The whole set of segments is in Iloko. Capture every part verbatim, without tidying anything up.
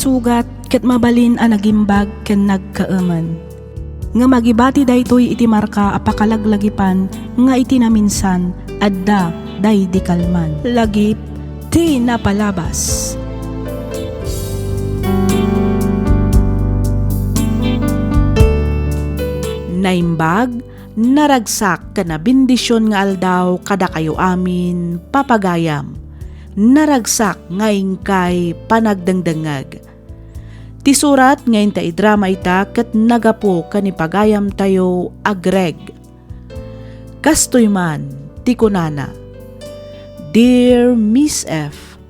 Sugat ket mabalin a nagimbag ken nagkaemen. Ngem agibati daytoy iti marka a pakalaglagipan nga iti naminsan, adda daydi kalman. Lagip ti napalabas. Naimbag, naragsak ken nabendision nga aldaw kadakayo amin, papagayam. Naragsak nga inkay panagdengdengngeg. Ti surat nga inta idrama ita ket nagapu ken ni pagayamtayo a Greg. Kastoy man ti kunana, "Dear Miss F,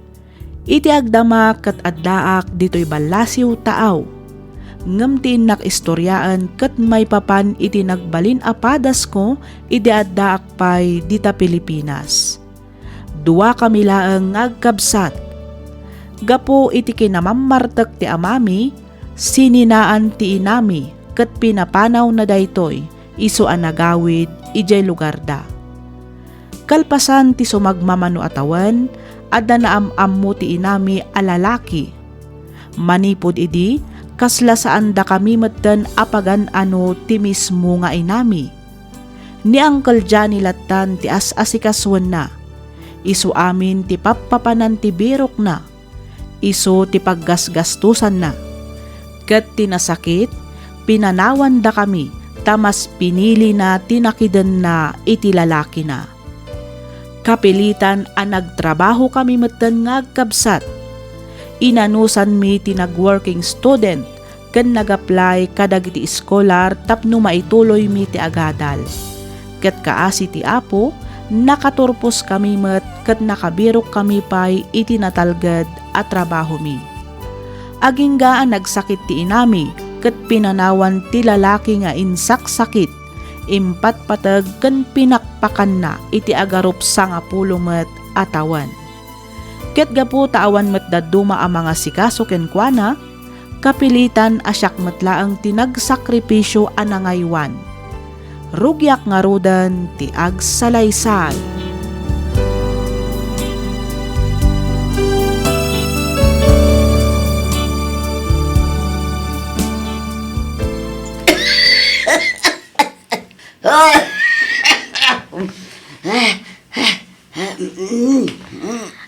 iti agdama ket addaak ditoy ballasiw taaw, ngem ti innak istoriaen ket maipapan iti nagbalin a padasko idi addaak pay dita Pilipinas. Duakami laeng nga agkabsat. Gapu iti kinamammartek ti amami, sininaan ti inami ket pinapanawna daytoy isu a nagawid idiay lugarda. Kalpasan ti sumagmamano a tawen, adda naam-ammo ti inami a lalaki. Manipud idi, kasla saandakami metten a pagan-ano ti mismo nga inami. Ni Uncle Johnny lattan ti as-asikasuenna. Isu amin ti pappapanan ti birokna. Isu ti paggasgastosanna. Ket ti nasakit, pinanawandakami ta mas pinilina ti nakidenna iti lalakina. Kapilitan a nagtrabahokami metten nga agkabsat. Inanusanmi ti nag-working student ken nag-apply kadagiti scholar tapno maituloymi ti agadal. Ket kaasi ti Apo, nakaturposkami met ket nakabirokkami pay iti natalged a trabahomi. Agingga a nagsakit ti inami ket pinanawan ti lalaki nga insaksakit, impatpateg ken pinakpakanna iti agarup sangapulo met a tawen. Ket gapu ta awan met dadduma a mangasikaso kenkuana, kapilitan a siak met laeng ti nagsakripisio a nangaywan. Rugiak ngaruden ti agsalaysay.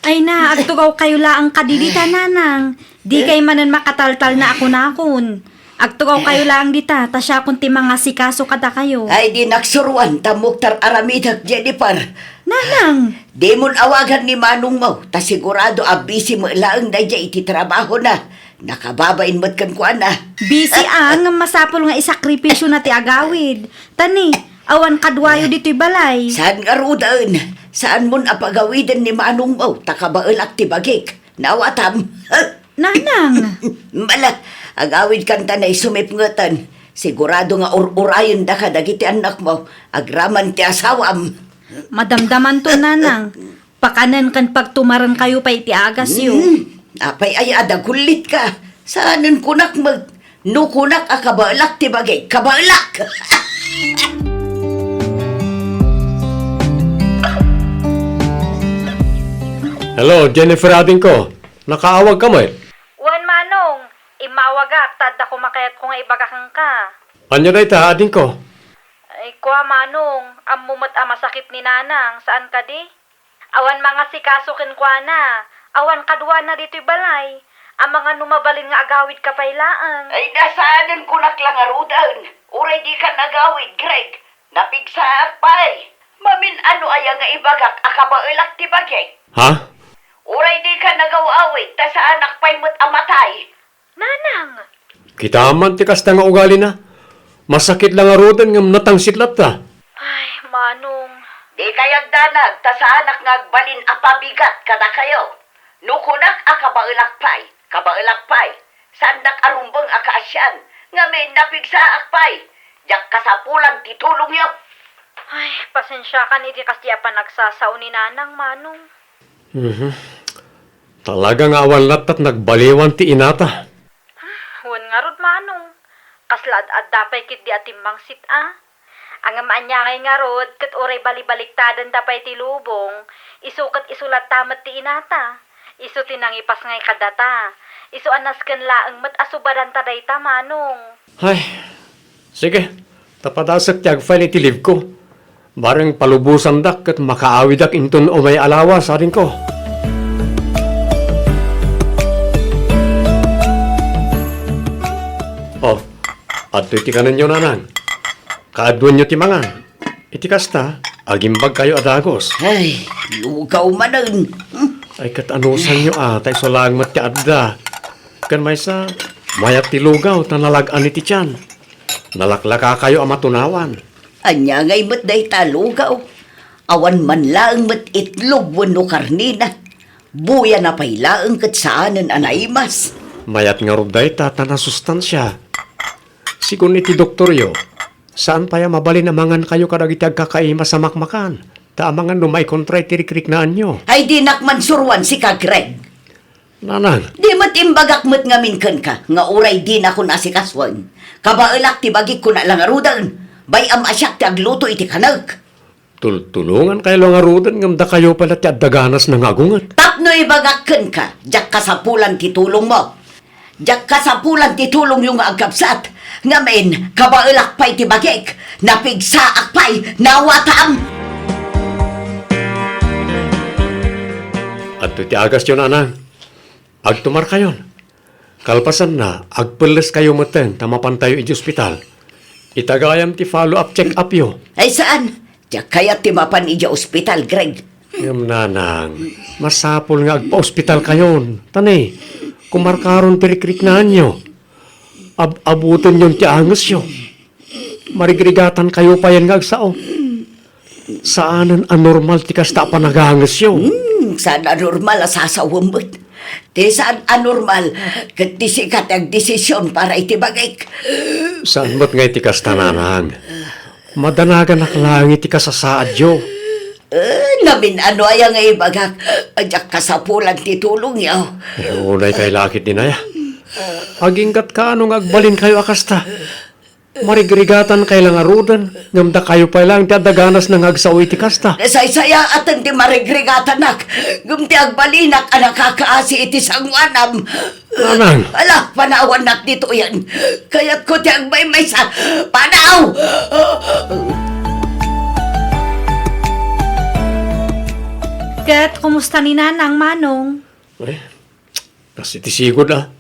Ay na, agtugawkayo laeng kadi dita, nanang. Dikay manen makataltalna a kunakon. Agtugawkayo laeng dita, ta siakon ti mangasikaso kadakayo. Ay, di naksuruan, ta muktar aramidek, Jennifer. Nanang! Dimon awagan ni manongmo, ta sigurado a busy met laeng daydiay iti trabahona. Nakababain met kenkuana. Busy a, ngem masapul nga isakripisiona ti agawid. Ta ni, awan kaduayo ditoy balay. Saan ngaruden? Saanmon a pagawiden ni manongmo, ta kabaelak ti bagik. Naawatam? Nanang! Mala, agawidkan ta naisumipngeten. Sigurado nga ur-urayendaka dagiti annakmo agraman ti asawam. Madamdamanto, nanang. Pakanen ken pagtumarenkayo pay iti agasyo. Hmm, apay aya a dagullitka? Saanen kunak met. No kunak a kabaelak ti bagik, kabaelak! Hello, Jennifer adingko. Nakaawagka met? Wen, Manong. Immawagak ta adda koma kayatko nga ibaga kenka. Ania dayta, adingko? Ay, kua, Manong, ammo met a masakit ni Nanang, saan kadi? Awan mangasikaso kenkuana, awan kaduana ditoy balay, amangan no mabalin nga agawidka pay laeng. Ay, da saanen kunak la ngaruden, uray dikan agawid, Greg, napigsaak pay. Mamin-ano aya nga ibagak a kabaelak ti bagik? Ha? Uray dikan agaw-awid, ta saanak pay met a matay. Nanang! Kita man ti kasta nga ugalina. Masakit la ngaruden ngem natangsit latta. Ay, Manong. Dikay agdanag, ta saanak nga agbalin a pabigat kadakayo. No kunak a kabaelak pay, kabaelak pay, saandak a rumbeng a kaasian, ngamin napigsaak pay. Diak kasapulan ti tulongyo. Ay, pasensiakan iti kasdi a panagsasao ni Nanang, Manong. Mhm. Talaga nga awan lattat nagbaliwan ti inata. Wen ngarud, Manong. Kasla ad-adda pay ketdi a timmangsit a. Ngem ania ngay ngarud ket uray balibaliktadenda pay ti lubong, isu ket isu latta met ti inata. Isu ti nangipasngay kadata. Isu a nasken laeng met a subadanta dayta, Manong. Ay, sige. Ta padasek ti agfile iti leave ko. Bareng palubosandak ket makaawidak inton umay a lawas, adingko. Oh, adtoy ti kanenyo, nanang. Kaaduenyo ti mangan. Iti kasta, agimbagkayo a dagus. Ay, lugaw manen. Hmm. Ay, ket anusanyo a, ta isu laeng met ti adda. Ken maysa, mayat ti lugaw ta nalag-an iti tian. Nalaklakakayo a matunawan. Ania ngay met dayta a lugaw? Awan man laeng met itlog wenno karnena. Buyana pay laeng ket saanen a naimas. Mayat ngarud dayta ta nasustansia. Sigun iti doktoryo, saan pay a mabalin a mangankayo kadagiti agkakaimas a makmakan, ta amangan no maikontra iti rikriknaanyo. Ay, dinak man suroan sika, Greg. Nanang. Di met imbagak met ngamin kenka nga uray dinakon asikasuen. Kabaelak ti bagik kuna la ngaruden. Bay-am a siak ti agluto iti kanek. Tultulongankayo la ngaruden ngem dakayo pay la ti adda ganasna nga agunget. Tapno ibagak kenka, diak kasapulan ti tulongmo. Diak kasapulan ti tulongyo nga agkabsat. Ngamin, kabaelak pay ti bagik. Napigsaak pay, nawatam! Adtoy ti agasyo, nanang. Agtumarkayon. Kalpasanna, agpelleskayo metten ta mapantayo iti ospital. Itagayam ti follow-up check-upyo. Ay, saan? Diak kayat ti mapan idiay ospital, Greg. Ngem, nanang, masapul nga agpa-ospitalkayon. Ta ne, kumarkaron ti rikriknaanyo. Ab-abutenyon ti angesyo. Marigrigatankayo payen nga agsao. Saanen a normal ti kasta a panagangesyo. Hmm, saan a normal a sasawem met. Ti saan a normal, ket ti sika ti agdesision para iti bagik. Saan met nga iti kasta, nanang? Madanaganak laeng iti kasasaadyo. Eh, namin-ano aya nga ibagak, a diak kasapulan ti tulongyo. Eh, unay kay lakit din aya. Aginggat kaano nga agbalinkayo a kasta? Marigrigatankayo la ngaruden, ngem dakayo pay laeng ti adda ganasna nga agsao iti kasta. Nasaysayaaten ti marigrigatanak, ngem ti agbalinak a nakakaasi iti sangoanam. Nanang! Ala, panawannak ditoyen. Kayatko ti agmaymaysa. Panaw! Ket kumusta ni Nanang, Manong? Eh, kas iti sigud a,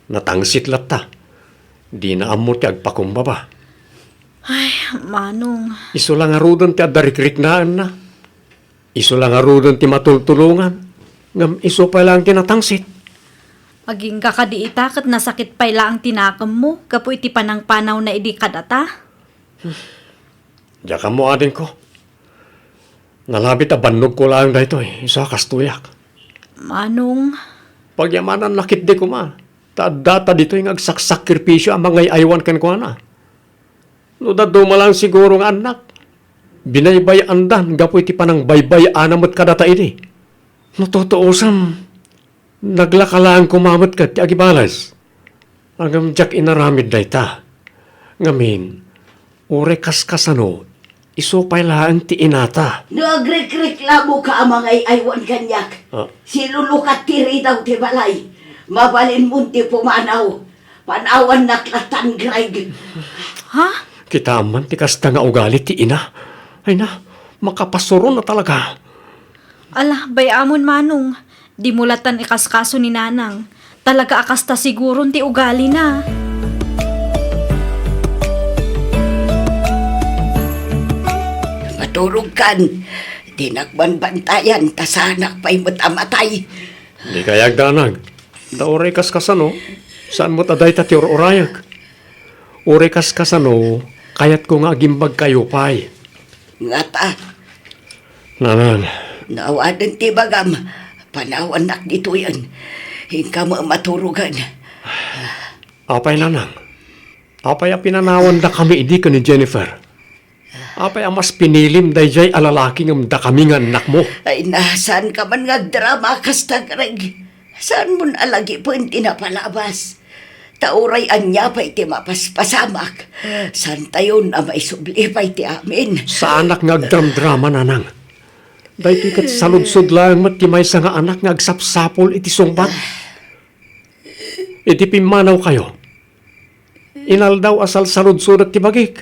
natangsit latta. Dina ammo ti agpakumbaba. Ay, Manong. Isu la ngaruden ti adda rikriknaenna. Isu la ngaruden ti matultulongan. Ngem isu pay laeng ti natangsit. Agingga kadi ita ket nasakit pay laeng ti nakemmo gapu iti panangpanawna idi kadata? Diak ammo, adingko. Nalabit a bannogko laeng daytoy, isu a kastoyak. Manong. Pagyamananna ketdi koma, ta addata ditoy nga agsaksakripisio a mangay-aywan kenkuana. No dadduma laeng siguro nga annak, binaybay-andan gapu iti panangbaybay-ana met kadata idi. No tutuosem, naglaka laeng koma met ket ti agibales. Ngem diak inaramid dayta. Ngamin, uray kaskasano, isu pay laeng ti inata. No agrekreklamoka a mangay-aywan kaniak, Ah. Silulukat ti ridaw ti balay. Mabalinmon ti pumanaw. Panawannak latan, Greg. Ha? Kitaem man ti kasta nga ugali ti ina. Ay na, makapasuron a talaga. Ala, bay-amon, Manong. Dimo latan ikaskaso ni Nanang. Talaga a kasta siguron ti ugalina. Maturogkan. Dinak banbantayan, ta saanak pay met a matay. Dika agdanag. Ta uray kaskasano, saan met a dayta ti ur-urayek. Uray kaskasano, kayatko nga agimbagkayo pay. Ngata? Nanang. No awanen ti ibagam, panawannak ditoyen. Inka met maturogen. Apay, Nanang? Apay a pinanawandakami idi ken ni Jennifer? Apay a mas pinilim daydiay a lalaki ngem dakami nga annakmo? Ay na, saanka man nga agdrama a kasta, Greg. Saanmon a lagipen ti napalabas. Ta uray ania pay ti mapaspasamak, saantayon a maisubli pay ti amin. Saanak nga agdramdrama, Nanang. Daytoy ket saludsod laeng met ti maysa nga anak nga agsapsapul iti sungbat. Iti pimmanawkayo, inaldaw a salsaludsodek ti bagik.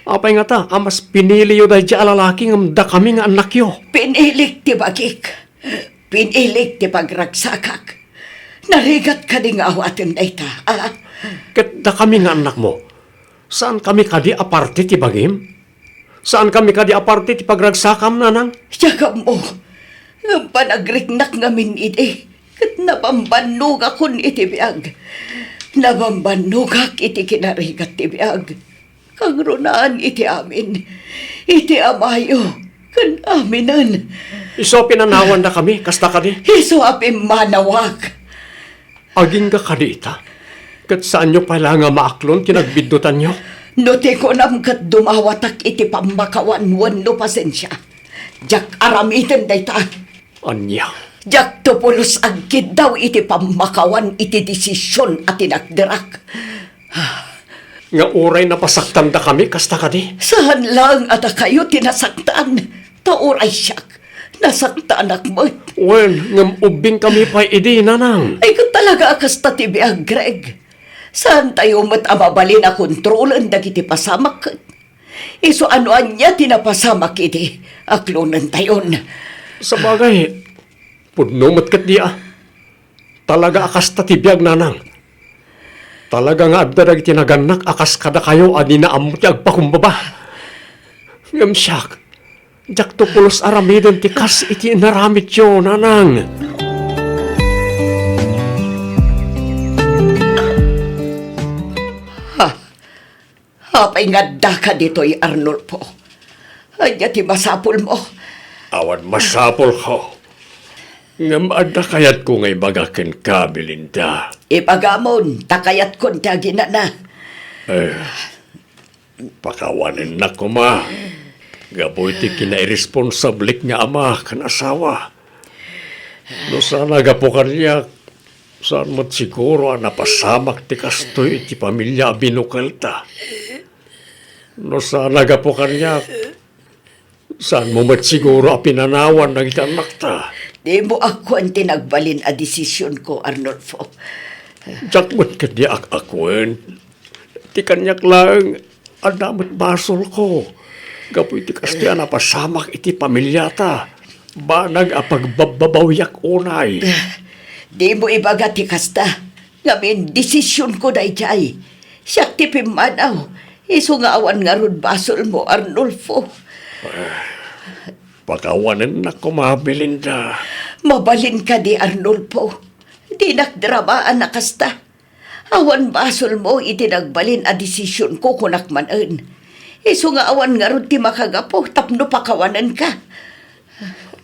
Apay ngata a mas piniliyo daydiay a lalaki ngem dakami nga annakyo? Pinilik ti bagik. Pinilik ti pagragsakak. Narigat kadi nga awaten dayta, a? Ket dakami nga annakmo, saankami kadi a parte ti bagim? Saankami kadi a parte ti pagragsakam, nanang? Diak ammo. Ngem panagriknak ngamin idi, ket nabambannogakon iti biag. Nabambannogak iti kinarigat ti biag. Kangrunaan iti amin, iti amayo, ken aminen. Isu a pinanawandakami, kasta kadi? Isu a pimmanawak. Agingga kadi ita? Ket saanyo pay la nga maaklon ti nagbiddutanyo? No ti kunam ket dumawatak iti pammakawan wenno pasensia, diak aramiden dayta. Ania? Diakto pulos agkiddaw iti pammakawan iti desision a tinakderak. Nga uray napasaktandakami, kasta kadi? Saan laeng a dakayo ti nasaktan, ta uray siak, nasaktanak met. Wen, ngem ubbingkami pay idi, nanang. Ay, ket talaga a kasta ti biag, Greg. Saantayo met a mabalin a kontrolen dagiti pasamak ket isu a no ania ti napasamak idi, aklonentayon. Sabagay, pudno met ketdi a. Talaga a kasta ti biag, nanang. Talaga nga adda dagiti nagannak a kas kadakayo a dina ammo ti agpakumbaba. Ngem siak, diakto pulos aramiden ti kas iti inaramidyo, nanang. Ha? Apay nga addaka ditoy, Arnulfo? Ania ti masapulmo? Awan masapulko. Ngem adda kayatko nga ibaga kenka, Belinda. Ibagamon, ta kayatkon ti aginana. Eh, pakawanennak koma. Gapu iti kinairesponsablek nga ama ken asawa. No saan a gapu kaniak, saan met siguro a napasamak ti kastoy iti pamilia a binukelta. No saan a gapu kaniak, saanmo met siguro a pinanawan dagiti annakta. Dimo akuan ti nagbalin a desisionko, Arnulfo. Diak met ketdi ak-, akuen. Ti kaniak laeng, adda met basolko. Gapu iti kastoy a napasamak iti pamiliata. Banag a pagbabbabawiak unay. Dimo ibaga ti kasta. Ngamin, desisionko daydiay. Siak ti pimmanaw. Isu nga awan ngarud basolmo, Arnulfo. Pakawanennak koma, Belinda. Mabalin kadi, Arnulfo. Dinak dramaan a kasta. Awan basolmo iti nagbalin a desisionko, kunak manen. Isu nga awan ngarud ti makagapu tapno pakawanenka.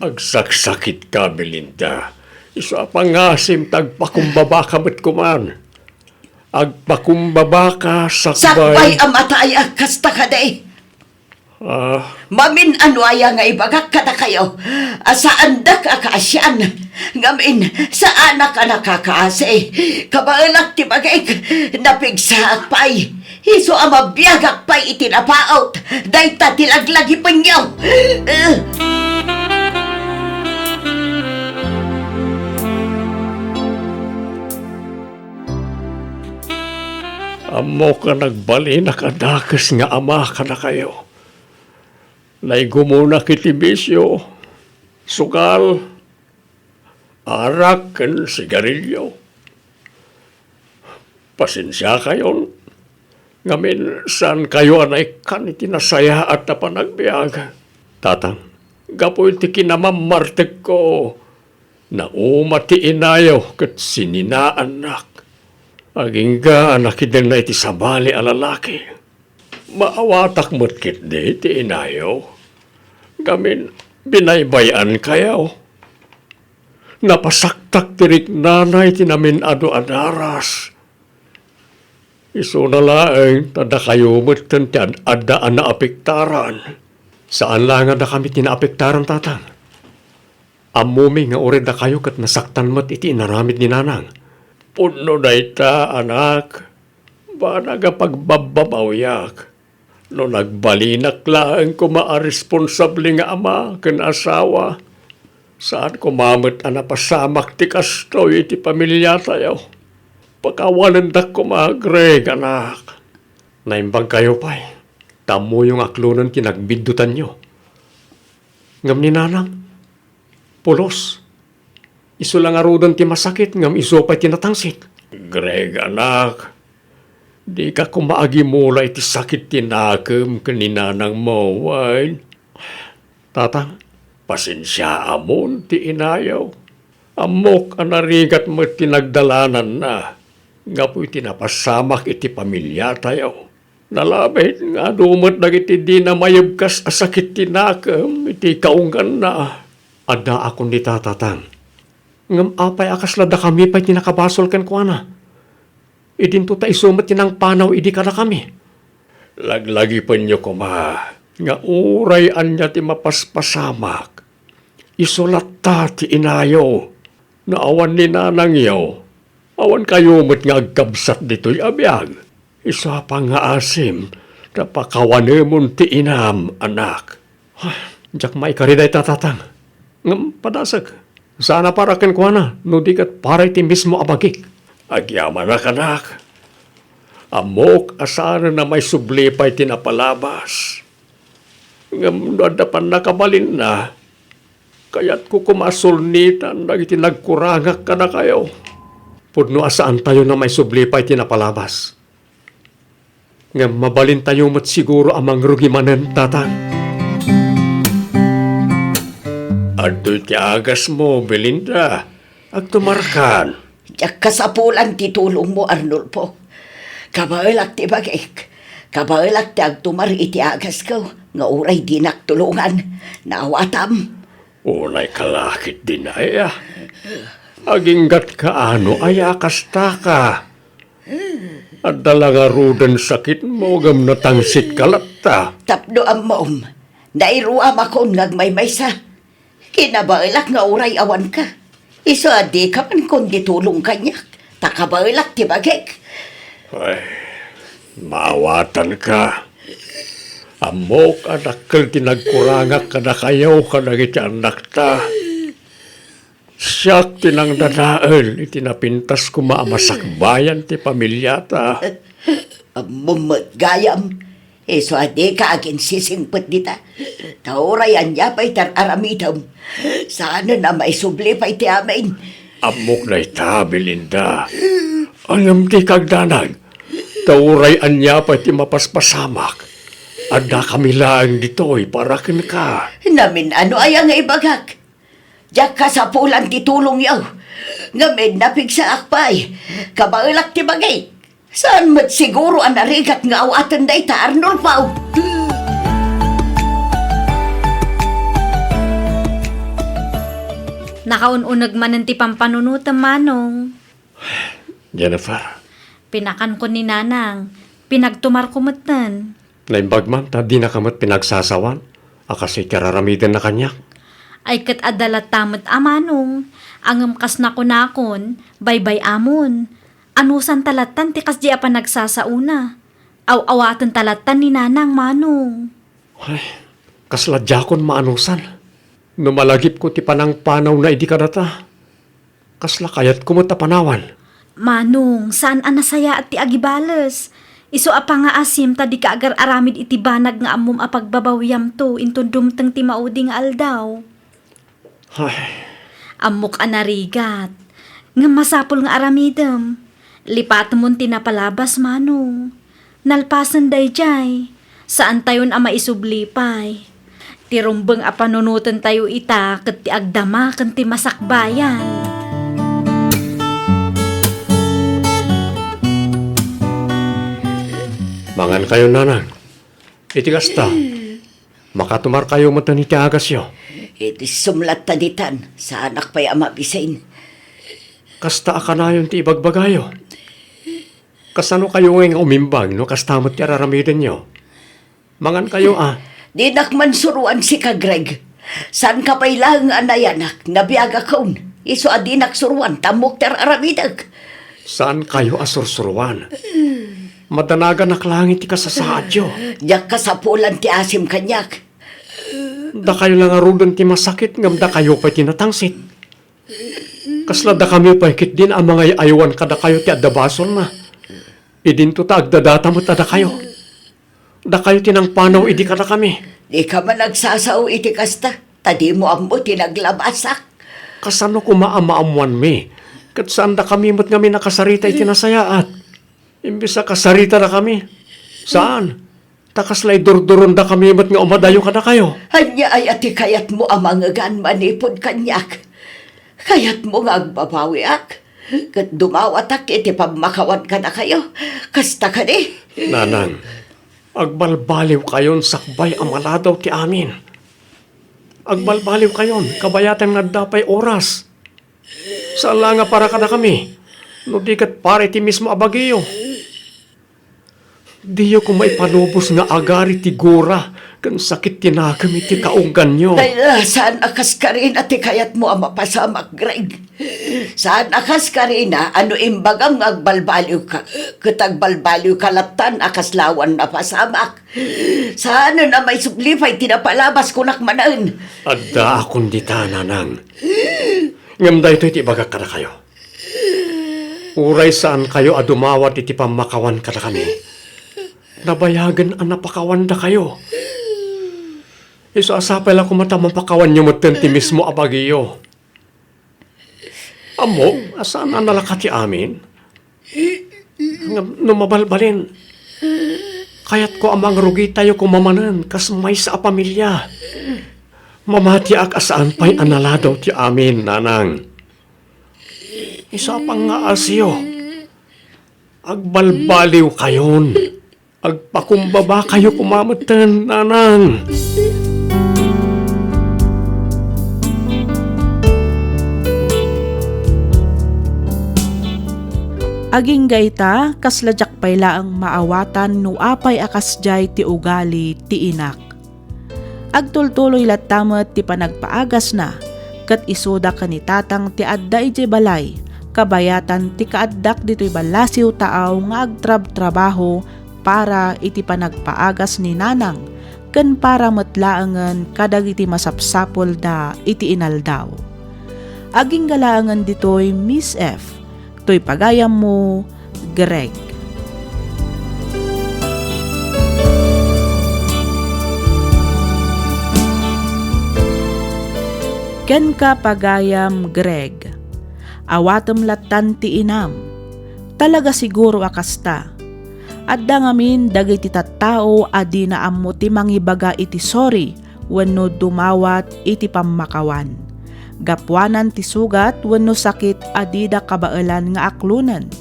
Agsaksakitka, Belinda. Isu a pangasim ta agpakumbabaka met koman. Agpakumbabaka sakbay. Sakbay a matayak, kasta kadi. Ah. Mamin-ano aya nga ibagak kadakayo a saandak a kaasian? Ngamin, saanak a nakakaasi. Kabaelak ti bagik, napigsaak pay. Isu a mabiagak pay iti napaut, dayta ti laglagipenyo. Ammok a nagbalinak a dakes nga ama kadakayo. Naigumonak iti bisio, sugal, arak ken sigarilio. Pasensiakayon, ngamin saankayo a naikkan iti nasayaat a panagbiag. Tatang, gapu iti kinamammartekko, nauma ti inayo ket sininaannak. Agingga a nakidenna iti sabali a lalaki. Maawatak met ketdi ti inayo. Ngamin, binaybay-ankayo. Napasaktak ti riknana iti namin-adu a daras. Isuna laeng ta dakayo metten ti ad-adda a naapektaran. Saan la nga dakami ti naapektaran, Tatang. Ammomi nga uray dakayo ket nasaktan met iti inaramid ni Nanang. Pudno dayta, anak. Banag a pagbabbabawiak. No nagbalinak laeng koma a responsable nga ama ken asawa, saan koma met a napasamak ti kastoy iti pamiliatayo. Pakawanendak koma, Greg, anak. Naimbagkayo pay, ta ammoyo nga aklonen ti nagbiddutanyo. Ngem ni Nanang, pulos. Isu la ngaruden ti masakit, ngem isu pay ti natangsit. Greg, anak, dika koma agimula iti sakit ti nakem ken ni Nanangmo, wen? Tatang, pasensiaamon ti inayo. Ammok a narigat met ti nagdalananna gapu iti napasamak iti pamiliatayo. Nalabit nga adu met dagiti dina mayebkas a sakit ti nakem iti kaungganna. Addaakon dita, Tatang. Ngem apay a kasla dakami pay ti nakabasol kenkuana? Idinto ta isu met ti nangpanaw idi kadakami. Laglagipenyo koma nga uray ania ti mapaspasamak, isu latta ti inayo. No awan ni nanangyo, awankayo met nga agkabsat ditoy a biag. Isu a pangngaasim ta pakawanemon ti inam, anak. Diak maikari dayta, Tatang. Ngem padasek, saan a para kenkuana no di ket para iti mismo a bagik. Agyamanak, anak. Ammok a saanen a maisubli pay ti napalabas. Ngem no adda pannakabalinna, kayatko koma a sulnitan dagiti nagkurangak kadakayo. Pudno a saantayo a maisubli pay ti napalabas. Ngem mabalintayo met siguro a mangrugi manen, Tatang. Adtoy ti agasmo, Belinda. Agtumarkan. Diak kasapulan ti tulongmo, Arnulfo. Kabaelak ti bagik. Kabaelak ti agtumar iti agasko nga uray dinak tulongan. Naawatam? Unay ka la ketdin aya. Aginggatka no aya a kastaka. Adda la ngaruden sakitmo ngem natangsitka latta. Tapno ammom, nairuamakon nga agmaymaysa. Kinabaelak nga uray awanka. Isu a dika mankon ti tulong kaniak, ta kabaelak ti bagik. Ay, maawatanka. Ammok a dakkel ti nagkurangak kadakayo kadagiti annakta. Siak ti nangdadael iti napintas koma a masakbayan ti pamiliata. Ammom met gayam, isu a dika aginsisingpet dita. Ta uray ania pay ti ar-aramidem, saanen a maisubli pay ti amin. Ammok dayta, Belinda. Ngem dika agdanag, ta uray ania pay ti mapaspasamak, addakami laeng ditoy para kenka. Namin-ano aya nga ibagak? Diak kasapulan ti tulongyo. Ngamin, napigsaak pay. Kabaelak ti bagik. Saan met siguro a narigat nga awaten dayta, Arnulfo? Nakaun-uneg manen ti pampanunotem, Manong. Jennifer. Pinakankon ni Nanang. Pinagtumarko metten. Naimbag man ta dinaka met pinagsasawan a kas iti ar-aramidenna kaniak. Ay ket adda latta met a, Manong, ngem kas nakunakon, baybay-amon. Anusanta lattan ti kasdi a panagsasaona. Aw-awaten ta lattan ni Nanang, Manong. Ay, kasla diakon maanusan. No malagipko ti panangpanawna idi kadata, kasla kayatko met a panawan. Manong, saan a nasayaat ti agibales. Isu a pangngaasim ta dika agar-aramid iti banag nga ammom a pagbabawiamto inton dumteng ti maudi nga aldaw. Ay. Ammok a narigat. Ngem masapul nga aramidem. Lipatemon ti napalabas, Manong. Nalpasen daydiay, saantayon a maisubli pay. Ti rumbeng a panunotentayo ita ket ti agdama ken ti masakbayan. Mangankayo, Nanang. Iti kasta, makatumarkayo metten iti agasyo. Iti sumlatta ditan, saanak pay a mabisin. Kasta a kanayon ti ibagbagayo. Kasano kayo ngay nga umimbag no kasta met ti ar-aramidenyo? Mangan kayo, a. Dinak man suroan sika, Greg. Saanka pay laeng a nayanak, nabiagakon. Isu a dinak suroan, ta ammok ti ar-aramidek. Saan kayo a sursuroan? Madanaganak langit ti kasasaadyo. Diak kasapulan ti asim kaniak. Dakayo la ngaruden ti masakit, ngem dakayo pay ti natangsit. Kasla dakami pay ketdin a mangay-aywan kadakayo ti adda basolna. Idinto ta agdadata met a dakayo. Dakayo ti nangpanaw idi kadakami. Dika man agsasao iti kasta, ta dimo ammo ti naglabasak. Kasano koma a maammoanmi? Ket saan dakami met ngamin a kasarita iti nasayaat. Imbes a kasarita dakami. Saan? Ta kasla idurdurondakami met nga umadayo kadakayo. Ania aya ti kayatmo a mangngegan manipud kaniak? Kayatmo nga agbabawiak? Ket dumawatak iti pammakawan kadakayo. Kasta kadi? Nanang, agbalbaliwkayon sakbay a maladaw ti amin. Agbalbaliwkayon, kabayatan nga adda pay oras. Saan la nga para kadakami, no di ket para iti mismo a bagiyo. Diyo koma ipalubos nga agari ti gura ken sakit ti nakem iti kaungganyo. Ay, ah, saan a kaskarina ti kayatmo a mapasamak, Greg. Saan a kaskarina a no imbagam nga agbalbaliwka, ket agbalbaliwka lattan a kasla awan napasamak. Saanen a maisubli pay ti napalabas kunak manen. Addaakon dita, Nanang. Ngem daytoy ti ibagak kadakayo. Uray saankayo a dumawat iti pammakawan kadakami, nabayagen a napakawandakayo. Isu a sapay la koma ta mapakawanyo metten ti mismo a bagiyo. Ammok a saan a nalaka ti amin. Ngem no mabalbalin, kayatko a mangrugitayo koma manen kas maysa a pamilia. Mamatiak a saan pay a naladaw ti amin, Nanang. Isu a pangngaasayo, agbalbaliwkayon. Agpakumbabakayo koma metten, Nanang. Agingga ita, kasla diak pay laeng maawatan no apay a kasdiay ti ugali ti inak. Agtultuloy latta met ti panagpaagasna, ket isuda ken ni Tatang ti adda idiay balay, kabayatan ti kaaddak ditoy ballasiw taaw nga agtrabtrabaho para iti panagpaagas ni Nanang ken para met laengen kadagiti masapsapulda iti inaldaw. Agingga laengen ditoy, Miss F. Toy pagayammo, Greg. Kenka, pagayam Greg, awatem lattan ti inam. Talaga siguro a kasta. Adda ngamin dagiti tattao a dina ammo ti mangibaga iti sorry wenno dumawat iti pammakawan. Gapuanan ti sugat wenno sakit a dida kabaelan nga aklonen.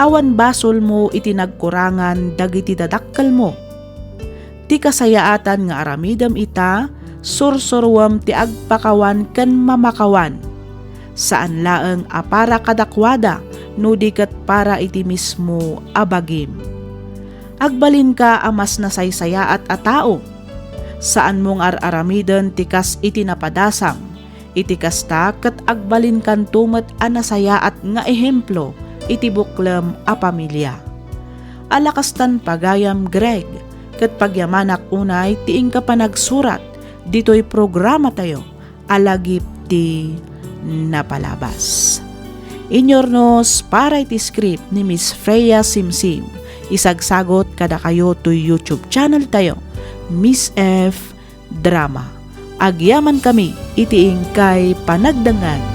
Awan basolmo iti nagkurangan dagiti dadakkelmo. Ti kasayaatan nga aramidem ita, sursuruem ti agpakawan ken mamakawan. Saan laeng a para kadakuada no di ket para iti mismo a bagim. Agbalinka a mas nasaysayaat a tao. Saanmo nga ar-aramiden ti kas iti napadasam. Iti kasta, ket agbalinkanto met a nasayaat nga ehemplo iti buklem a pamilia. Ala kastan, pagayam Greg, ket pagyamanak unay ti inka panagsurat ditoy programatayo a Lagip ti Napalabas. Inyurnos para iti script ni Miss Freya Simsim, isagsagot kadakayo toy YouTube channel tayo, Miss F Drama. Agyamankami iti inkay panagdengngeg.